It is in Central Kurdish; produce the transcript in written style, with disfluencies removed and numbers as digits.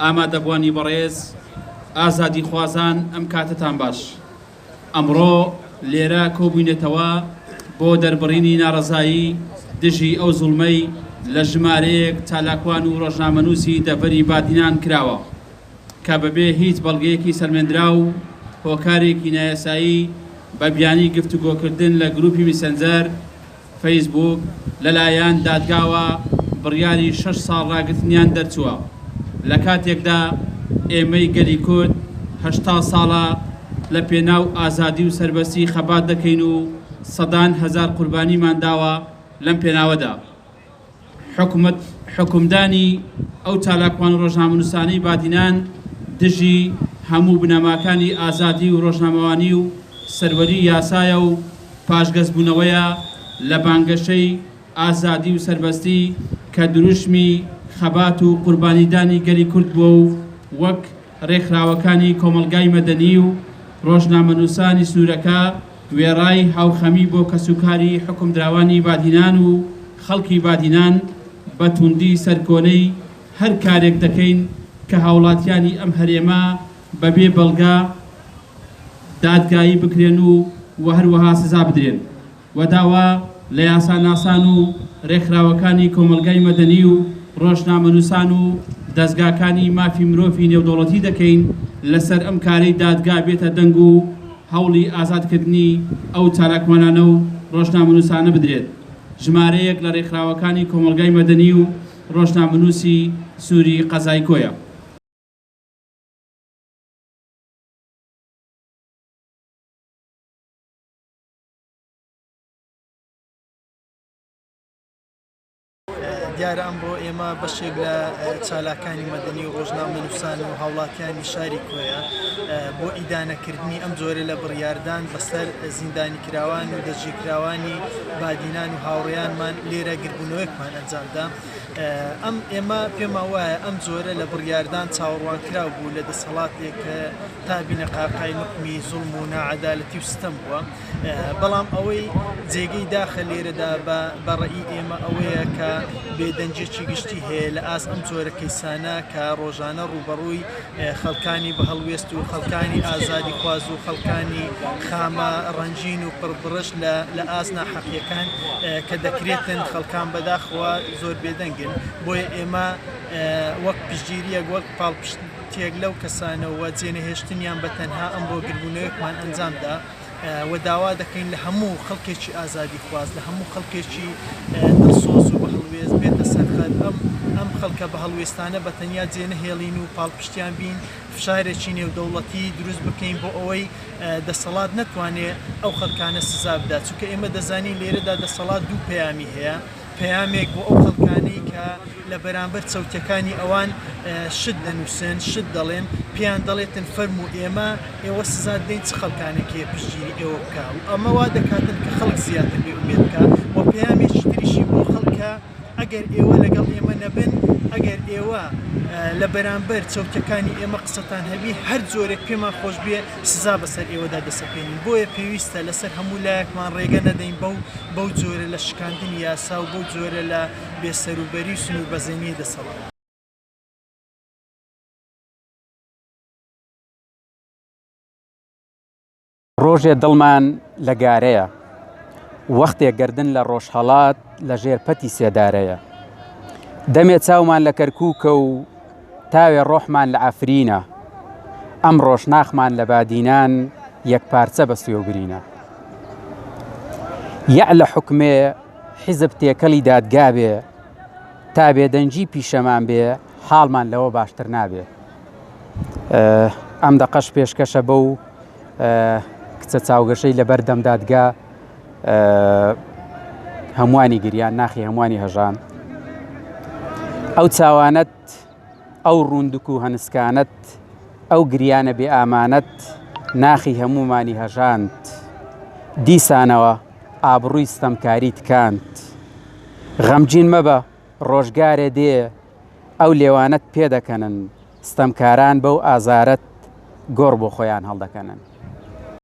ئامادەبوانی بەڕێز، ئازادیخوازان ئەم کاتەتان باش. ئەمڕۆ لێرە کۆبووینەتەوە بۆ دەربڕینی ناڕەزایی دژی ئەو زوڵمەی لە ژمارەیەک چالاکوان و ڕۆژنامەنووسی دەڤەری بادینان کراوە کە بەبێ هیچ بەڵگەیەکی سەلمێندراو و هۆکارێکی نایاسایی بە بیانی گفتوگۆکردن لە گروپی میسەنجەر فەیسبووک لەلایەن دادگاوە بڕیاری شەش ساڵ ڕاگرتنیان دەرچووە، لە کاتێکدا ئێمەی گەلی کورد 80 ساڵە لە پێناو ئازادی و سەربەستی خەبات دەکەین و سەدان هەزار قوربانیمان داوە لەم پێناوەدا. حکومەت حوکمدانی ئەو چالاکوان و ڕۆژنامەنووسانەی بادینان دژی هەموو بنەماکانی ئازادی و ڕۆژنامەوانی و سەروەری یاسایە و پاشگەزبوونەوەیە لە بانگەشەی ئازادی و سەربەستی کە دروشمی خەبات و قوربانیدانی گەلی کورد بووە و وەک ڕێکخراوەکانی کۆمەڵگای مەدەنی و ڕۆژنامەنووسانی سنوورەکە وێڕای هاوخەمی بۆ کەسوکاری حوکمدراوانی بادینان و خەڵکی بادینان بە توندی سەرکۆنەی هەر کارێک دەکەین کە هاوڵاتیانی ئەم هەرێمە بە بێ بەڵگە دادگایی بکرێن و و هەروەها سزا بدرێن و داوا لە یاساناسان و رێکخراوەکانی کۆمەڵگای مەدەنی و رۆژنامەنووسان و دەزگاکانی مافی مرۆڤی نێودەوڵەتی دەکەین لەسەر ئەم کارەی دادگا بێتە دەنگ و هەوڵی ئازادکردنی ئەو چالاکوانانە و رۆژنامەنووسانە بدرێت. ژمارەیەک لە رێکخراوەکانی کۆمەڵگای مەدەنی و رۆژنامەنووسی سنووری قەزای کۆیە. دیارە ئەمڕۆ ئێمە بەشێک لە چالاکانی مەدەنی و ڕۆژنامەنووسان و هاوڵاتیانی شاری کۆیە بۆ ئیدانەکردنی ئەم جۆرە لە بڕیاردان بەسەر زیندانیکراوان و دەستگیرکراوانی بادینان و هاوڕێیانمان لێرە گربوونەوەیەکمان ئەنجامدا. ئەم ئێمە پێمان وایە ئەم جۆرە لە بڕیاردان چاوەڕوانکراو بوو لە دەسەڵاتێک کە تا بینەقاقای نوقمی زوڵم و ناعەدالەتی و ستەم بووە. بەڵام ئەوەی جێگەی داخە لێرەدا بە ڕەئی ئێمە ئەوەیە کە بێدەنگیەکی گشتی هەیە لە ئاست ئەم جۆرە کەیسانە کە ڕۆژانە ڕووبەڕووی خەڵکانی بەهەڵوێست و خەڵکانی ئازادیخواز و خەڵکانی خامە ڕەنگین و پڕبڕش لە ئاست ناحەقیەکان کە دەکرێتن خەڵکان بەداخەوە زۆر بێدەنگن بۆیە ئێمە وەک پشتگیریەک وەک پاڵپشتیەک لەو کەسانەوە جێنەهێشتنیان بە تەنها ئەمڕۆ گربوونەوەیەکمان ئەنجامدا. و داوا دەکەین لە هەموو خەڵکێکی ئازادیخواز، لە هەموو خەڵکێکی دڵسۆز و بەهەڵوێست بێتە سەر خەت، ئەم ئەم خەڵکە بەهەڵوێستانە بە تەنیا جێ نەهێڵین و پاڵپشتیان بین، فشارێکی نێودەوڵەتی دروست بکەین بۆ ئەوەی دەسەڵات نەتوانێ ئەو خەڵکانە سزا بدات، چونکە ئێمە دەزانین لێرەدا دەسەڵات دوو پەیامی هەیە، پەیامێک بۆ ئەو خەڵکانەی کە لە بەرامبەر چەوتیەکانی ئەوان شت دەنووسن، شت دەڵێن، پێیان دەڵێتن فەرموو ئێمە ئێوە سزا دەدەین چ خەڵکانێک هەیە پشتگیری ئێوە بکا و ئەمە وا دەکاتن کە خەڵک زیاتر بێ ئومێد بکا و پەیامێکی تریشی بۆ خەڵکە ئەگەر ئێوە لەگەڵ ئێمە نەبن، ئەگەر ئێوە لە بەرامبەر چەوتیەکانی ئێمە قسەتان هەبی هەر جۆرێک پێمان خۆش بێ سزا بەسەر ئێوەدا دەسەپێنین، بۆیە پێویستە لەسەر هەموو لایەکمان ڕێگە نەدەین بەو بەو جۆرە لە شکاندنی یاسا و بەو جۆرە لە بێسەروبەری و سنووربەزێنیی دەسەڵات. ڕۆژێ دڵمان لە گارەیە وەختێ گەردن لە ڕۆژهەڵات لە ژێر پەتی سێدارەیە دەمێ چاومان لە کەرکووکە و تاوێ ڕۆحمان لە عەفرینە ئەمڕۆش ناخمان لە بادینان یەکپارچە بە سوێ و برینە یەع لە حوکمێ حیزب تێکەڵی دادگا بێ تا بێدەنگی پیشەمان بێ حاڵمان لەوە باشتر نابێ ئەم دەقەش پێشکەشە بەو کچە چاوگەشەی لەبەر دەم دادگا هەمووانی گریان ناخی هەمووانی هەژان ئەو چاوانەت ئەو ڕووندک و هەنسکانەت ئەو گریانە بێ ئامانەت ناخی هەموومانی هەژاند دیسانەوە ئابڕووی ستەمکاری تکاند غەمگین مەبە ڕۆژگارێ دێ ئەو لێوانەت پێدەکەنن ستەمکاران بەو ئازارەت گۆڕ بۆ خۆیان هەڵدەکەنن.